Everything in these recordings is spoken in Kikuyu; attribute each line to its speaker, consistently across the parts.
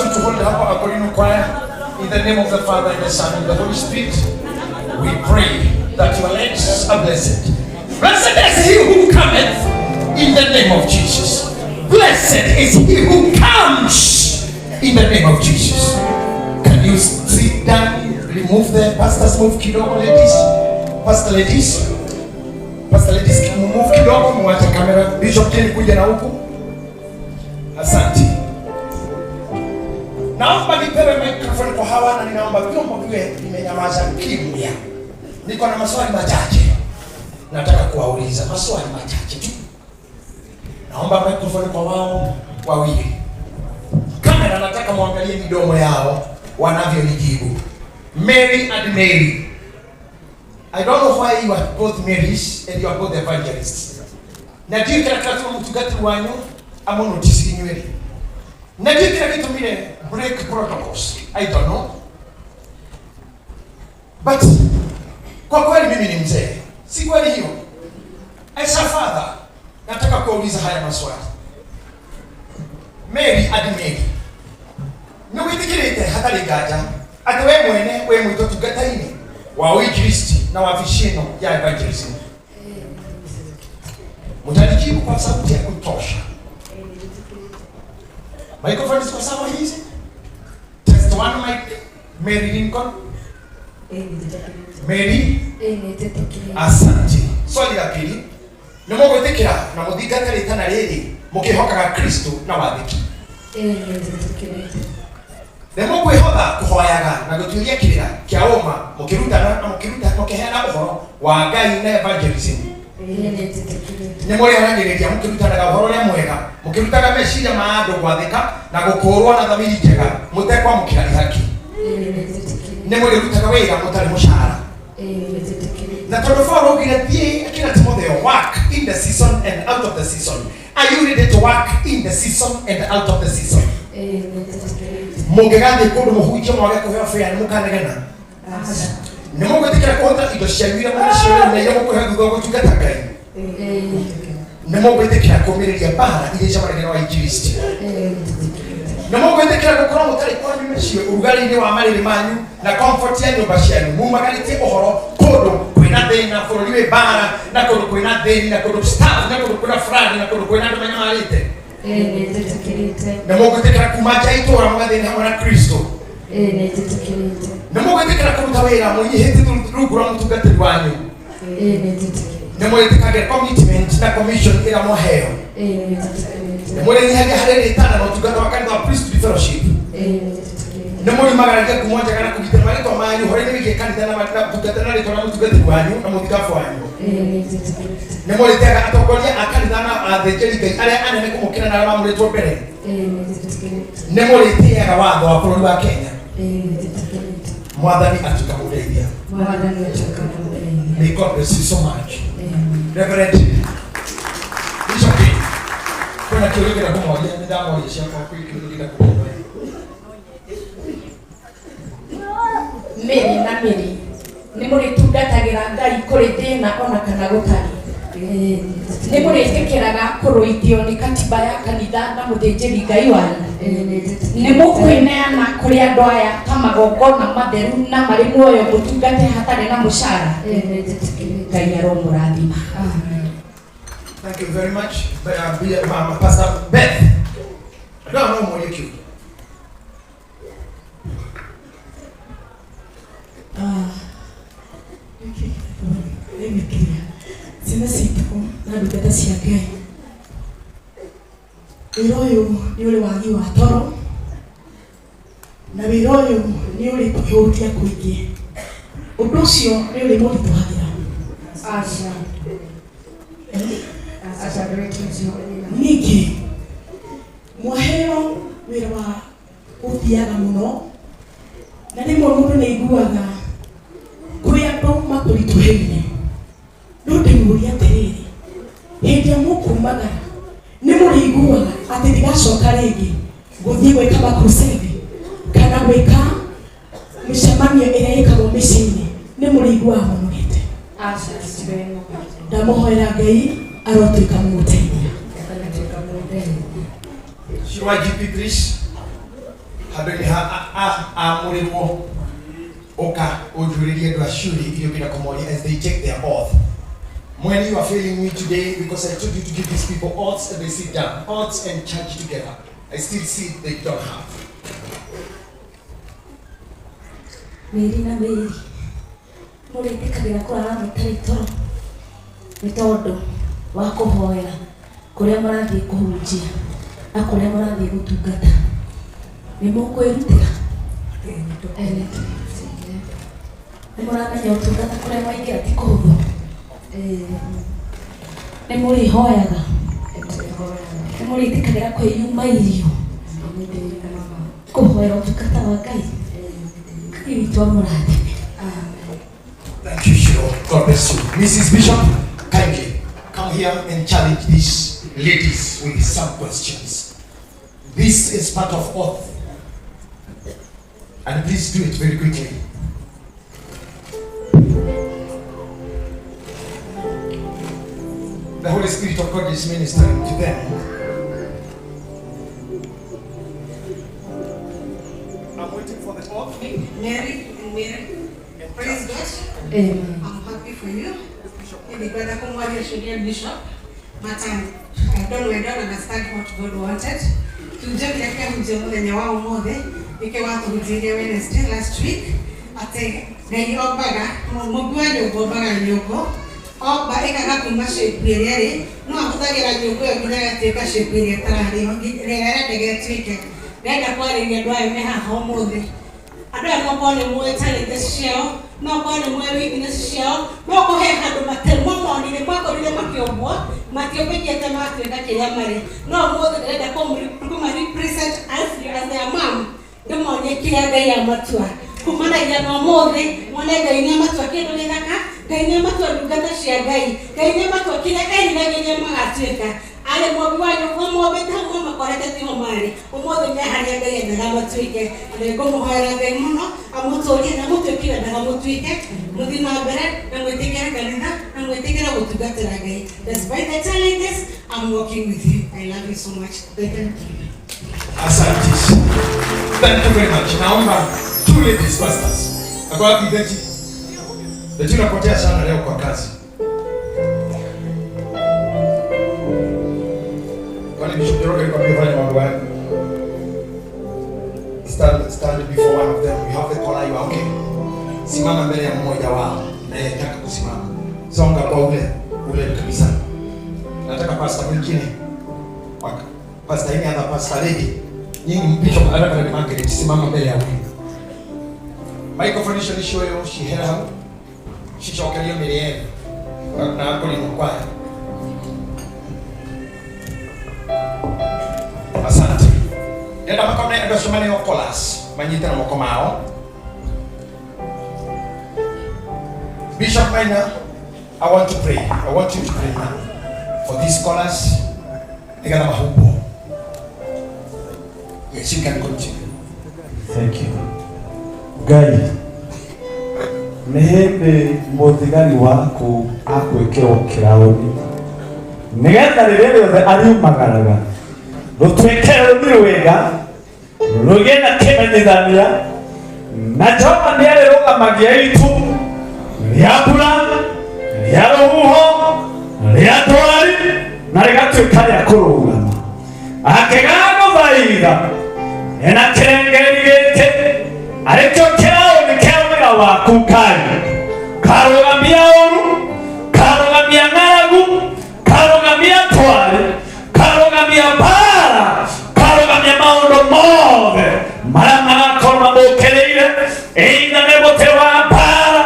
Speaker 1: you to hold up our Akorino choir. In the name of the Father, and the Son, and the Holy Spirit, we pray that your legs are blessed. Blessed is he who cometh in the name of Jesus. Blessed is he who comes in the name of Jesus. Can you sit down? Remove the pastors, move kidogo, ladies. Pastor ladies. Pastor ladies, move kidogo, muache kamera. Bishop Ken kuja na huku. Asante. Naomba nipewe microphone kwa hawa na ninaomba vyombo viwe vimenyamaza kimya. Niko na maswali machache. Nataka kuwauliza maswali machache tu. Naomba microphone kwa wao wawili. Kamera, nataka muangalie midomo yao wanavyonijibu. Mary and Mary. I don't know why you are both Marys and you are both evangelists. Na ndiũ kĩrĩa kĩratũma mũtungatĩri wanyu amũnotice inyuĩ. Na ndiũ kĩrĩa gĩtũmire break protocols. I don't know. But kwa kweli mimi ni mzee. Si kweli hiyo? As a father, nataka kuuliza haya maswali. Mary and Mary. Nĩ wĩtĩkĩrĩte hatarĩ nganja atĩ we mwene wĩ mwĩtwo tungata-inĩ wa uinjilisti na wabici ĩno ya evangelism. Mtanijibu kwa sauti ya kutosha. Microphone ziko sawa hizi? Test one mic. Mary Lincoln. Mary, asante. Swali la pili, nĩ mũgwĩtĩkĩra na mũthingate rĩtana rĩrĩ mũkĩhokaga Kristo na wathĩki. Nĩ mũkwĩhotha kũhoyaga na gũtuĩria kĩrĩra kĩa ũma mũkĩrutana na mũkĩruta mũkĩheana ũhoro wa Ngai na evangelism. Nĩ mũrĩaranĩrĩria mũkĩrutanaga ũhoro ũrĩa mwega mũkĩrutaga meciria ma andũ gwathĩka na gũkũrwo na thamiri njega mũtekwamũkĩra ihaki. Nĩ mũrĩrutaga wĩra mũtarĩ mũcara. Na tondũ Paul augire thiĩ akĩra Timotheo, work in the season and out of the season. Are you ready to work in the season and out of the season? Mũngĩgathiĩ kũndũ mũhunjie mwage kũheo fare nĩ mũkanegena. Nĩ mũgwĩtĩkĩra kũhũthĩra indo cianyu iria mwĩnacio rĩu na iria mũkũheo thutha wa gũtungata Ngai. Nĩ mũgwĩtĩkĩra kũmĩrĩria mbara iria icemanagia na wainjilisti. Nĩ mũgwĩtĩkĩra gũkorwo mũtarĩ kwanyu mĩciĩ ũrugarĩ-inĩ wa marĩrĩ manyu na comfort ya nyũmba cianyu mumagarĩtie ũhoro kũndũ kwĩna thĩna bũrũri wĩ mbara na kũndũ kwĩna thĩni na kũndũ staff na kũndũ kwĩna flood na kũndũ kwĩna andũ manyamarĩte. Nĩ mũgwĩtĩkĩra kuma nja ya itũũra mũgathiĩ hamwe na Kristo. Nĩ mũgwĩtĩkĩra kũruta wĩra mwĩnyihĩtie rungu rwa mũtungatĩri wanyu. Nĩ mũrĩtĩkagĩra commitment na commission ĩrĩa mwaheo. Nĩ mũrĩnyihagia harĩ rĩtana na ũtungata wa kanitha wa Priesthood Fellowship. Nĩ mũrimagaragia ngumo njega na kũgitĩra marĩtwa manyu ũhoro-inĩ wĩgiĩ kanitha na ũtungata na rĩtwa rĩa mũtungatĩri wanyu na mũthikabu wanyu. Nĩ mũrĩtĩaga atongoria a kanitha na athĩnjĩri Ngai arĩa anene kũmũkĩra na arĩa mamũrĩtwo mbere. Nĩ mũrĩtĩaga watho wa bũrũri wa Kenya. Mwathani atuĩka mũndeithia. May God bless you so much. Reverend Bishop King, kwĩna kĩũria kĩrĩa kũmoria, nĩ ndamoria ciakwa, kwĩ kĩũria kĩrĩa kũmoria.
Speaker 2: Mĩri na mĩri nĩ mũrĩtungatagĩra Ngai kũrĩ thĩna ona kana gũtarĩ. Nĩ mũrĩtĩkĩraga kũrũithio nĩ katiba ya kanitha na mũthĩnjĩri Ngai wanyu. Nĩ mũkwĩneana kũrĩ andũ aya ta magongona matheru na marĩ muoyo mũtungate hatarĩ na mũcara. Ngai aromũrathima.
Speaker 1: Thank you very much. Pastor Beth. Andũ aya no morie kĩũria.
Speaker 3: Nĩgĩkĩria ciana citũ na ndungata cia Ngai, wĩra ũyũ nĩ ũrĩ wagi wa toro na wĩra ũyũ nĩ ũrĩ kwĩhũtia kũingĩ, ũndũ ũcio nĩ ũrĩ mũritũhagĩra. Ningĩ mwaheo wĩra wa gũthiaga mũno na rĩmwe mũndũ nĩ aiguaga kũrĩ andũ makũritũhĩire, no ndĩmũrie atĩrĩrĩ, hĩndĩ ĩrĩa mũkumagara nĩ mũrĩiguaga atĩ ndigacoka rĩngĩ gũthiĩ gwĩka makrusedi kana gwĩka mĩcemanio ĩrĩa ĩkagwo mĩciĩ-inĩ, nĩ mũrĩiguaga mũnogete? Ndamũhoera Ngai arotuĩka mũmũteithia.
Speaker 1: Shirwa GP, please. Handũ-inĩ ha amũrĩrwo ũka ũnjũrĩrie andũ acio iria ũngĩenda kũmoria as they take their oath. When you are failing me today because I told you to give these people oaths and they sit down, oaths and charge together. I still see they don't have.
Speaker 2: Mĩri na mĩri mũrĩtĩkagĩra kũrara mũtarĩ toro nĩ tondũ wa kũhoera kũrĩa mũrathiĩ kũhunjia na kũrĩa mũrathiĩ gũtungata nĩ mũkwĩrutĩra nĩ mũramenya ũtungata kũrĩa mwaingĩra ti kũhũthũ nĩ mũrĩhoyaga nĩ mũrĩtĩkagĩra kwĩyuma irio kũhoera ũtungata wa Ngai. Ngai witũ amũrathime.
Speaker 1: Thank you, Shiro. God bless you. Mrs. Bishop, kindly come here and challenge these ladies with some questions. This is part of oath. And please do it very quickly. The Holy Spirit of God is ministering to them. I'm waiting for the oath.
Speaker 4: Mary and Mary, praise God.
Speaker 2: Amen.
Speaker 4: I'm happy for you. Nilikwenda kumwalia sheria bishop, but I don't understand what God wanted. Kiunjo kĩrĩa kĩahunjio mũthenya wa ũmũthĩ nĩkĩo watũhunjĩirie Wednesday last week atĩ Ngai ombaga mũmbi wa nyũngũ ombaga nyũngũ omba ĩkaga kuma shape ĩrĩa ĩrĩ no ahũthagĩra nyũngũ ĩyo nginya ĩgatuĩka shape ĩrĩa ĩtararĩ ho ĩrĩa ĩrendaga ĩtuĩke. Ndĩrenda kwarĩria andũ aya me haha ũmũthĩ. Andũ aya no korwo nĩ mũĩ talents ciao, no korwo nĩ mũĩ weakness ciao, no kũhe handũ mamonire mwakorire makĩũmbwo matiũmbĩkĩte magatuĩka kĩrĩa marĩ. No ũmũthĩ ndĩrenda kũma represent as their mom, ndĩmonie kĩrĩa Ngai amatua kumanagia na ũmũthĩ mwone Ngai nĩ amatua kĩndũ gĩthaka, Ngai nĩ amatua ndungata cia Ngai, Ngai nĩ amatua kĩrĩa eriragĩria magatuĩka. Arĩ mũmbi wa nyũngũ mombĩte hau makorete tiho marĩ ũmũthĩ me harĩa Ngai endaga matuĩke. Na nĩngũmũhoera Ngai mũno amũtũrie na amũtuĩke endaga mũtuĩke, mũthiĩ na mbere na mwĩtĩkĩre kanitha na mwĩtĩkĩre gũtungatĩra Ngai. Despite the challenges, I'm walking with you. I love you so much. Thank you.
Speaker 1: Asante. Thank you very much. Naomba two ladies pastors. Ako wapi Betty? Betty unapotea sana leo kwa kazi. Kwani Bishop Njoroge alikwambia fanya mambo gani? Stand before one of them. You have the collar, you are okay. Simama mbele ya mmoja wao. Naye nataka kusimama. Songa kwa ule ule kabisa. Nataka pastor mwingine. Pastor hii hapa, pastor lady. Nyinyi Bishop anataka ni Margaret, simama mbele ya huyu. Microphone icio nĩcio yo cihera hau. Cicokerio mĩrĩ yenu. Na kũrĩ kwaya. Asante. Ndĩrenda makone andũ acio marĩ o chorus, manyite na moko mao. Bishop Maina, I want to pray. I want you to pray now for these scholars. Nĩgetha mahumbwo. Yes, you can continue.
Speaker 5: Thank you. Ngai, nĩ hĩndĩ mũthigari waku akwĩkĩrwo kĩraũni nĩgetha rĩrĩa rĩothe ariumagaraga rũtuĩke rũni rwega rũgĩe na kĩmenyithania na Jehova nĩarĩrũgamagia itu rĩa mbura rĩa rũhuho rĩa ndwari na rĩgatuĩka rĩa kũrũgama akĩgagũthaitha ena kĩrengeri gĩkĩ arĩkĩo kĩraũni kĩa wĩra waku Ngai karũgamia ũru karũgamia ng'aragu karũgamia twari karũgamia mbara karũgamia maũndũ mothe marĩa magakorwo mamũkĩrĩire either nĩ mũtĩ wa mbara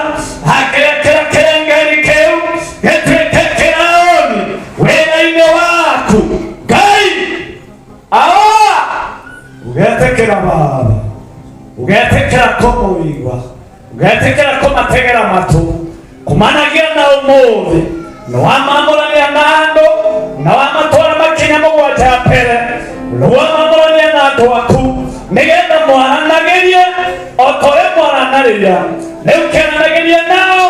Speaker 5: akĩrekera kĩrengeri kĩu gĩtuĩke kĩraũni wĩra-inĩ waku Ngai awa ũgetĩkĩra Baba ũgetĩkĩra kũmũigua ũgetĩkĩra kũmategera matũ kũmanagia na ũmũthĩ nĩwamamũrania na andũ na wamatwara makinya mũgwanja ya mbere nĩwamamũrania na andũ aku nĩgetha mwaranagĩrie o ta ũrĩa mwaranarĩria rĩu kĩaranagĩrie nao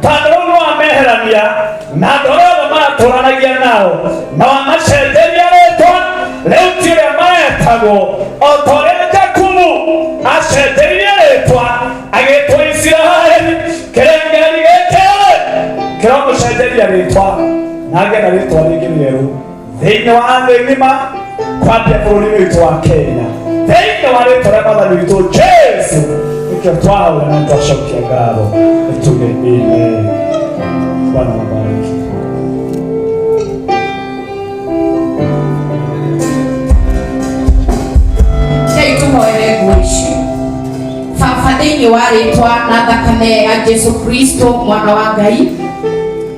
Speaker 5: tondũ rĩu nĩwameherania na andũ arĩa othe maratũranagia nao na wamacenjeria rĩtwa rĩu ti ũrĩa maretagwo o ta ũrĩa Jakubu Acenjeirie rĩtwa agĩtwo Isiraeli. Kĩrengeri gĩkĩ kĩramũcenjeria rĩtwa na agĩe na rĩtwa rĩngĩ rĩerũ thĩinĩ wa thĩ ng'ima, kwambia bũrũri witũ wa Kenya, thĩinĩ wa rĩtwa rĩa mwathani witũ Jesu. Nĩkĩo twahoya na twacokia ngatho, nĩtuge amen. Bwana wabariki.
Speaker 2: Ngai, tũhoere nguo ici. Baba, thĩinĩ wa rĩtwa na thakame ya Jesu Kristo mwana wa Ngai,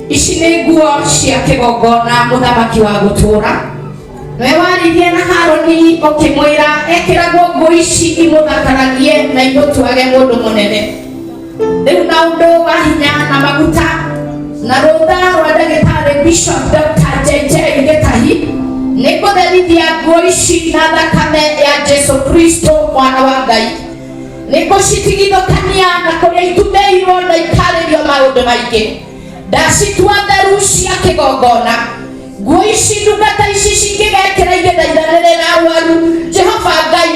Speaker 2: ici nĩ nguo cia kĩgongona. Mũthamaki wa gũtũũra, nĩwe waririe na Harũni ũkĩmwĩra ekĩragwo nguo ici imũthakaragie na imũtuage mũndũ mũnene. Rĩu na ũndũ wa hinya na maguta na rũtha rwa ndagĩtarĩ Bishop Dr. JJ Gĩtahi, nĩ ngũtherithia nguo ici na thakame ya Jesu Kristo mwana wa Ngai. Nĩ ngũcitigithũkania na kũrĩa itumĩirwo na ikarĩrio maũndũ maingĩ, ndacitua theru cia kĩgongona. Nguo ici ndungata ici cingĩgekĩra igĩthaithanĩrĩra arwaru, Jehova Ngai,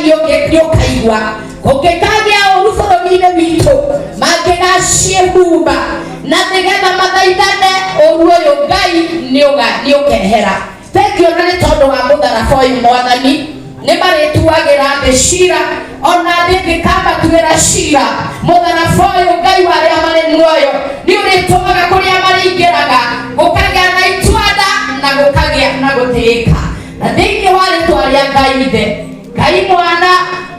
Speaker 2: nĩũkaigua. Kũngĩkagĩa ũru bũrũri-inĩ witũ, mangĩgaciĩhumba na nĩgetha mathaithane, ũru ũyũ Ngai nĩũkehera. Thengiũ na nĩ tondũ wa mũtharaba ũyũ, Mwathani, nĩ marĩtuagĩra thĩ cira, ona thĩ ĩngĩkamatuĩra cira, mũtharaba ũyũ, Ngai wa arĩa marĩ muoyo, nĩ ũrĩtũmaga kũrĩa marĩingĩraga gũkagĩa na itwanda na gũkagĩa na gũtĩĩka. Na thĩinĩ wa rĩtwa rĩa Ngai Ithe, Ngai Mwana,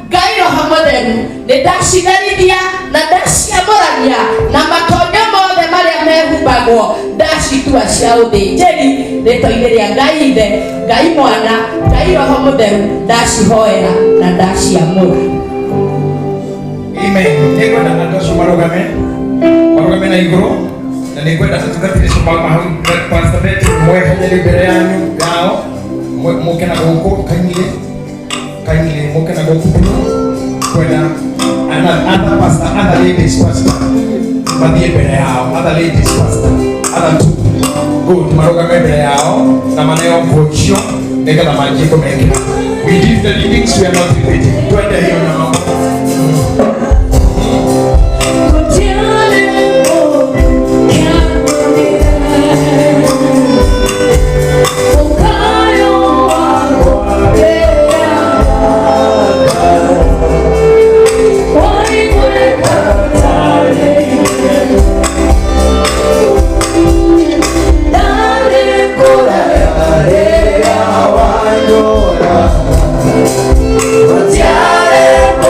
Speaker 2: Ngai Roho Mũtheru, nĩ ndacitherithia na ndaciamũrania na matonyo mothe marĩa mehumbagwo, ndacitua cia ũthĩnjĩri. Rĩtwa-inĩ rĩa Ngai Ithe, Ngai Mwana, Ngai Roho Mũtheru, ndacihoera na ndaciamũra.
Speaker 1: Amen. Nĩngwenda andũ acio marũgame, marũgame na igũrũ, na nĩngwenda atungatĩri acio Pastor Betty mweherie mbere yanyu yao, mũke na gũkũ kindly, kindly mũke na gũkũ. Kwenda other pastor, other ladies pastor mathiĩ mbere yao, other ladies pastor, other two, good, marũgame mbere yao na maneo nguo icio nĩgetha manjie kũmekĩra. We did the leadings, we are not repeating. Twende hiyo na mama.
Speaker 6: Yeah.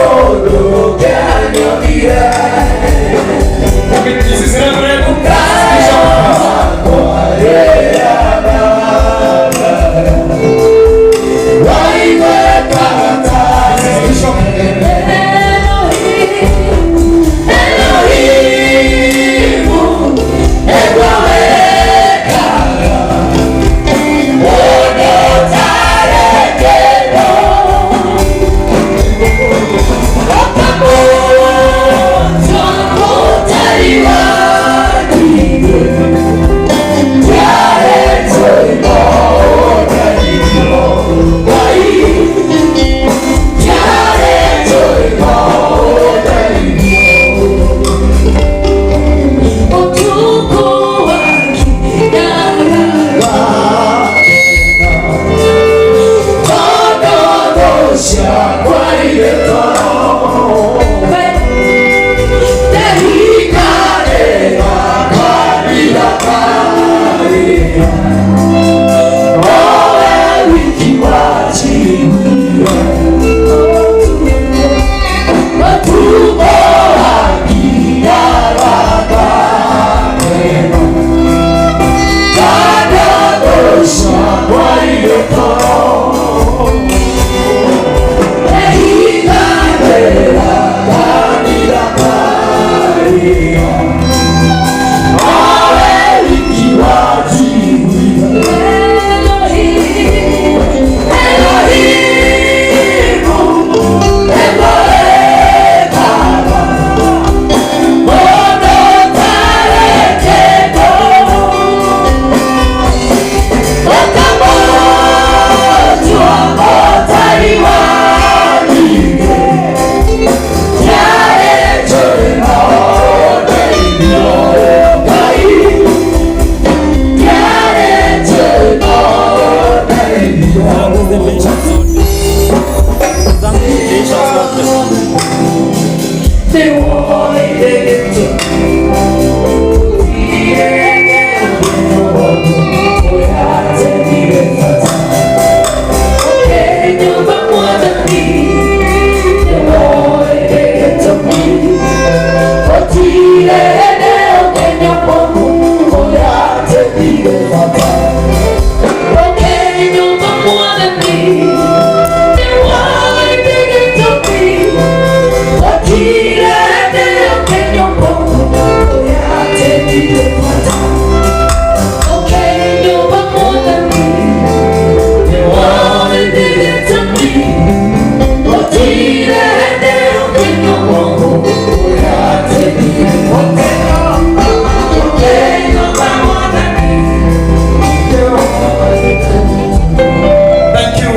Speaker 1: Thank you.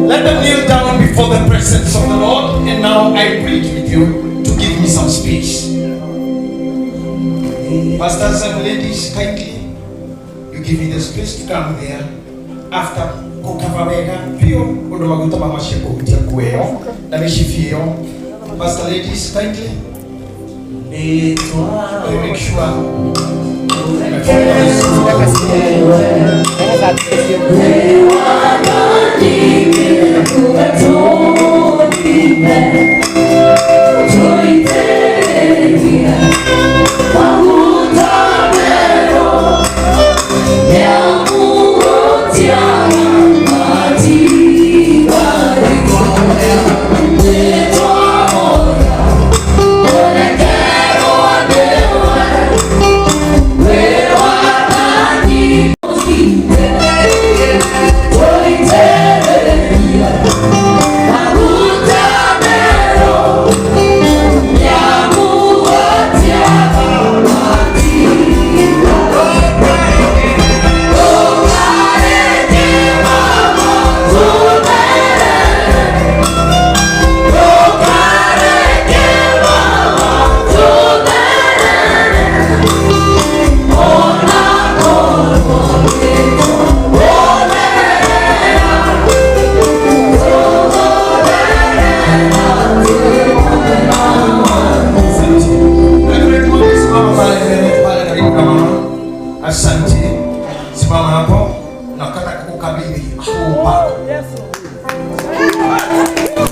Speaker 1: Let them kneel down before the presence of the Lord. And now I plead with you to give me some space. Pastors and ladies, kindly, you give me the space to come there. After kukava wega biũ ũndũ maguta ma macio kũhutia nguo ĩyo na mĩcibi ĩyo. Pastor ladies, kindly, you make sure umefunga vizuri. Simama pale mbele pale karibu na mama. Asante. Simama hapo. Nataka kukukabidhi huu upako.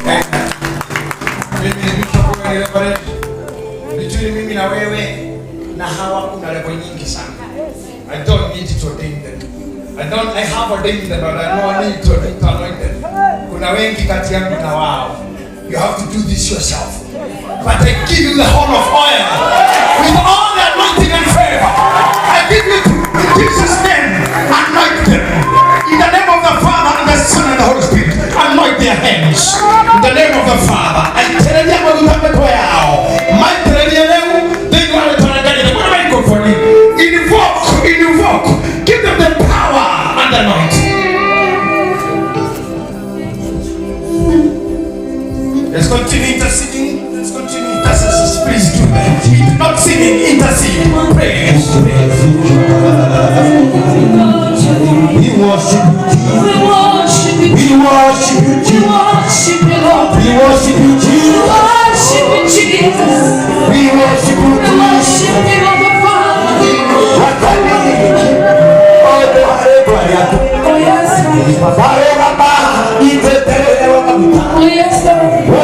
Speaker 1: Eh, mimi ni bishop, wewe ni reverend. Between mimi na wewe na hawa kuna level nyingi sana. I don't need to ordain them. I don't I have ordained them, but I don't need to anoint them. Kuna wengi kati yangu na wao. You have to do this yourself. But I give you the horn of oil with all the anointing and favor. I give you in Jesus' name. Anoint them. In the name of the Father and the Son and the Holy Spirit. Anoint their hands. In the name of the Father. Aitĩrĩria maguta mĩtwe yao. Maitĩrĩrie rĩu thĩinĩ wa rĩtwa rĩa Ngai. Nĩguo microphone. Invoke, invoke. Give them the power and the anointing. Let's continue interceding. Let's continue intercessors. Please do that. Not singing, intercede. Pray.
Speaker 6: We worship you,
Speaker 2: We worship you.
Speaker 6: We worship you,
Speaker 2: We
Speaker 6: Jesus.
Speaker 2: worship you, Lord.
Speaker 6: We worship you,
Speaker 2: We
Speaker 6: Jesus.
Speaker 2: worship you, Jesus.
Speaker 6: We worship you,
Speaker 2: We
Speaker 6: Jesus.
Speaker 2: worship you, Lord the Father. Oh yes, Lord. Oh yes, Lord. Oh yes. Oh yes, Lord.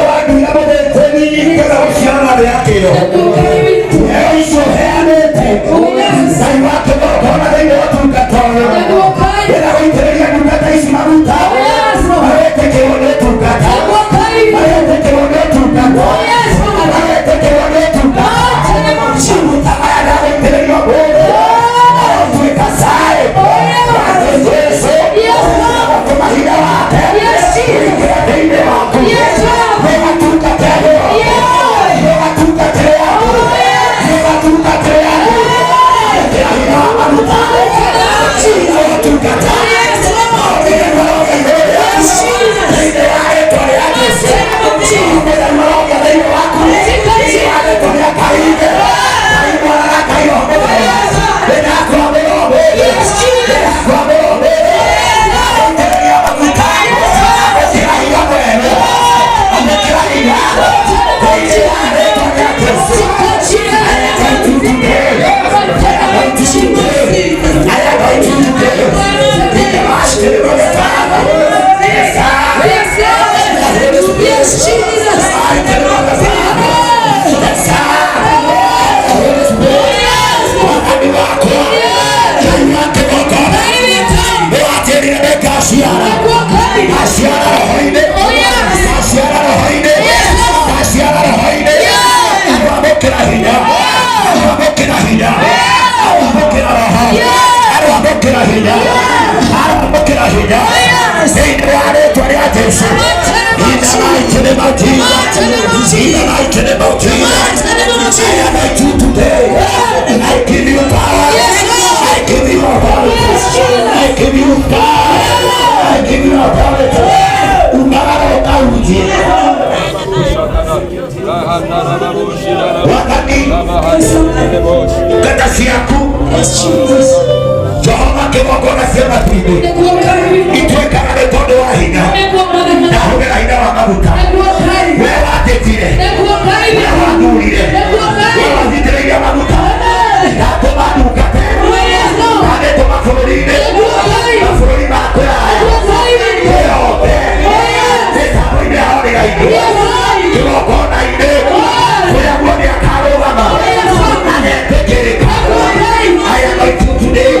Speaker 1: of Jesus. In the mighty name of Jesus. I anoint you today. I give you power. I give you authority. I give you power. I give you authority. Umaroka uje. Wakati kata ciaku Jehova kĩgongona cia matu-inĩ ituĩkaga nĩ tondũ wa hinya ndahũthĩra hinya wa maguta we watĩtire we wathurire we wathitĩrĩirie maguta ndatũma ndungate ndanĩtũma bũrũri-inĩ mabũrũri ma kũraya yothe mĩtambo-inĩ ya orĩga-inĩ kĩgongona-inĩ kũrĩa guothe akarũgama agetĩkĩrĩka. I anoint you today.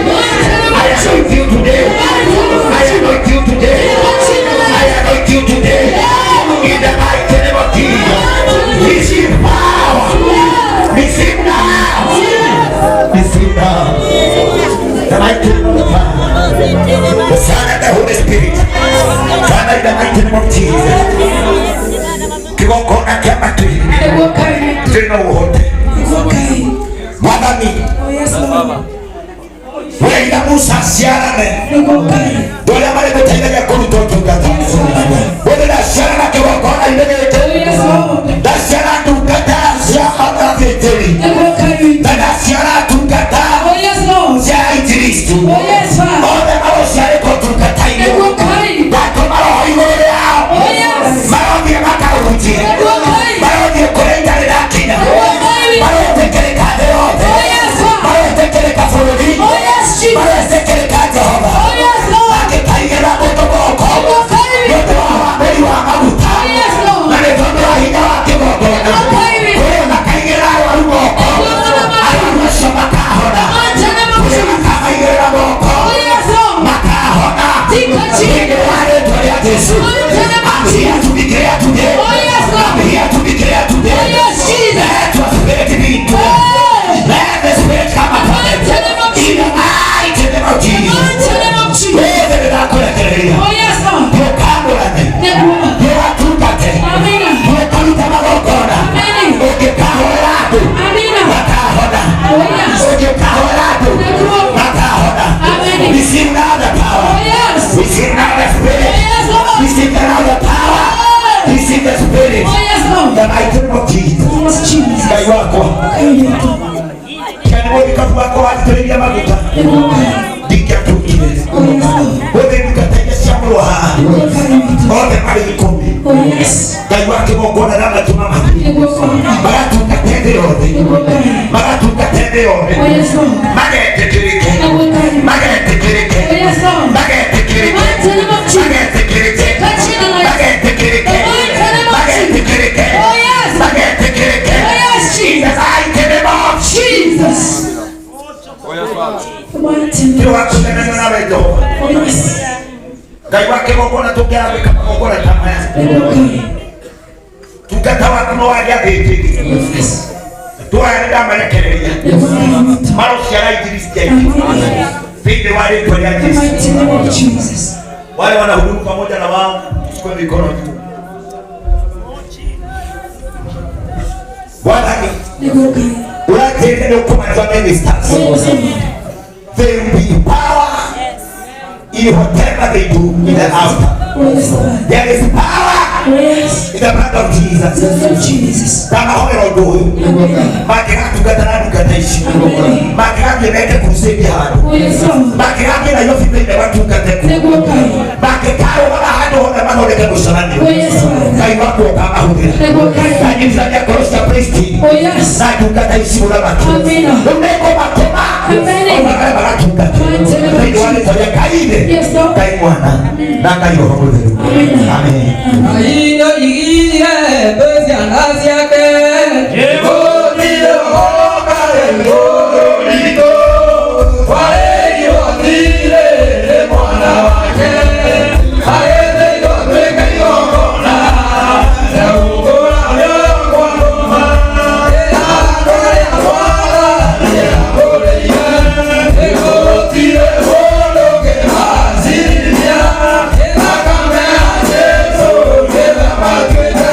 Speaker 1: I anoint you today. I anoint you today. I anoint you today. In the mighty name of Jesus. Receive power. Receive now. Receive now. The mighty name of the Father, the Son, and the Holy Spirit. Father, in the mighty name of Jesus. Kĩgongona kĩa matu-inĩ kĩrĩ na ũhote. Mwathani, weira Musa aciarane andũ arĩa marĩ gũteithagia kũruta ũtungata ũrĩ ndaciarana kĩgongona-inĩ gĩkĩ, ndaciara ndungata cia athĩnjĩri na ndaciara ndungata cia injilisti, othe marũciarĩtwo ũtungata-inĩ. Ndatũma roho igũrũ rĩao, marothiĩ makahunjie, marothiĩ kũrĩa itarĩ ndakinya, maretĩkĩrĩka thĩ yothe, maretĩkĩrĩka bũrũri, maretĩkĩrĩka Jehova makĩkaigĩra mũndũ moko nĩ ũndũ wa wamũri wa maguta na nĩ tondũ wa hinya wa kĩgongona kũrĩa makaigĩra arwaru moko, arwaru acio makahona, kũrĩa makamaigĩrĩra moko makahona thĩinĩ wa rĩtwa rĩa Jesu. I'm here to declare today. I'm here to declare today. Let your spirit be into them. Let the spirit come upon them. In the mighty name of Jesus. Wewe ndakũrekereria. Ndũkamũrane. Ndũgatungate. Ndũkaruta magongona. Ũngĩkahoera andũ makahona. Ũngĩkahoera andũ makahona. Receive now the power. Receive now the spirit. Receive now the power. Receive the spirit. The mighty name of Jesus. Ngai wakwa. Kani mũthikabu wakwa watitĩrĩria maguta ndingĩatuĩkire gũthĩ ndungata iria ciamũrwo haha othe marĩ 10. Ngai wa kĩgongona na matũma magatungate thĩ yothe, magatungate thĩ yothe, magetĩkĩrĩke, magetĩkĩrĩke, magetĩkĩrĩke, magetĩkĩrĩke, magetĩkĩrĩke, magetĩkĩrĩke, magetĩkĩrĩke. In the mighty name of
Speaker 3: Jesus.
Speaker 1: Kĩo wakũnenena nawe Jehova Ngai wa kĩgongona tũngĩarambĩka magongona ta maya tungata waku no waria thĩnjĩri twaya nĩ ndamarekereria marũciara injilisti aingĩ thĩinĩ wa rĩtwa rĩa Jesu. Wale wanahudumu pamoja na wao, chukue mikono juu. Bwana ũratĩrire nĩ ũkũmatua ministers. There will be power in whatever they do in the altar. There is power in the blood of Jesus. Ndamahoera ũndũ ũyũ mangĩgatungata na ndungata ici mangĩgathiĩ meke crusade handũ mangĩgathiĩ Nairobi thĩinĩ matungate kuo mangĩkarũgama handũ hothe mathondeke mũcemanio Ngai wakwa ũkamahũthĩra nganyitithania ngoro cia Priestine na ndungata ici mũthamaki rĩu nĩngũmatũma ona magatungate thĩinĩ wa rĩtwa rĩa Ngai Ithe, Ngai Mwana na Ngai Roho Mũtheru. Amen.
Speaker 7: Ainoigire ciana ciake gũtirĩ ũkarĩ mũritũ warĩirwo thirĩ nĩ mwana wake agĩthĩnjwo atuĩke igongona rĩa gũkũra mĩoyo kwa ndũma ĩrĩa Mwathani amũrĩire gũtirĩ mũndũ ũngĩmacirithia thakame ya Jesũ nĩwe matuĩte.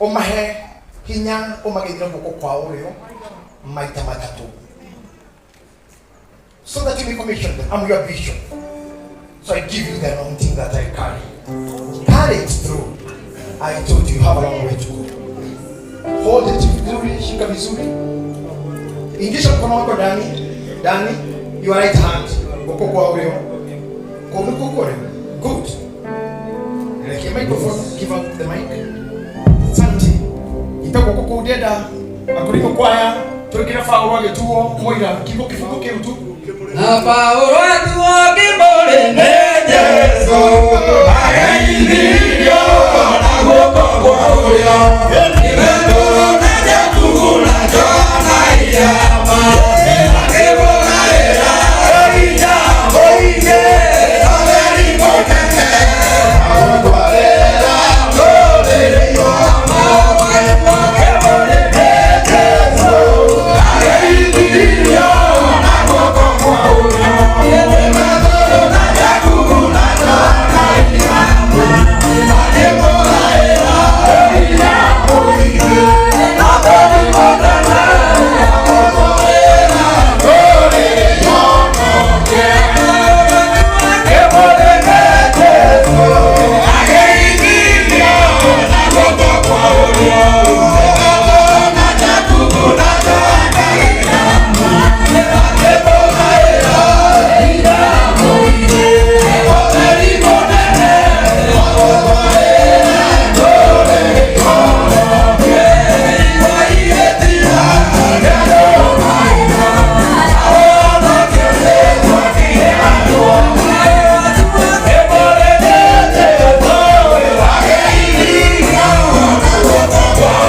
Speaker 1: Umahe hinya umageithire guoko kwa ũrĩo maita matatũ. So that you may commission them. I'm your bishop. So I give you the anointing that I carry. Carry it through. I told you, you have a long way to go. Hold it vizuri, shika vizuri. Ingisha mkono wako ndani, ndani, your right hand, guoko kwa ũrĩo. Kũu kwa ũrĩo. Good. Elekea microphone, give out the mic. Asante. Ita guoko kũu ndĩrenda akoriko kwaya twĩkĩre Paũlũ agĩtuo mũira kiugo kĩbungo kĩu tu.
Speaker 7: Na Paũlũ atuo kĩmũrĩ nĩ Jesũ, ageithirio na guoko kwa ũrĩo. Nĩ Petero na Jakubu na Johana irama, akĩmũgaĩra hinya mũingĩ, ũtheri mũnene, agũtwarĩra rũrĩrĩ Kĩmũrĩ nĩ Jesũ, ageithirio na guoko kwa ũrĩo. Nĩ Petero na Jakubu na Johana irama, akĩmũgaĩra hinya mũingĩ, ũtheri mũnene, agũtwarĩra rũrĩrĩ Kĩmũrĩ nĩ Jesũ, ageithirio na guoko kwa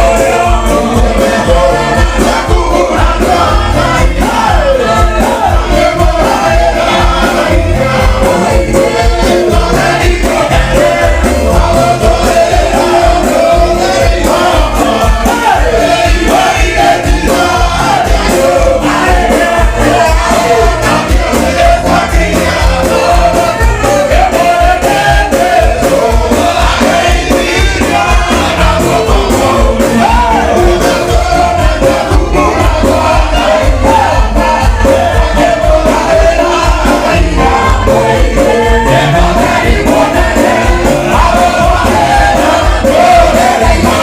Speaker 7: ũrĩo. Nĩ Petero na Jakubu na Johana irama, akĩmũgaĩra hinya mũingĩ, ũtheri mũnene, agũtwarĩra rũrĩrĩ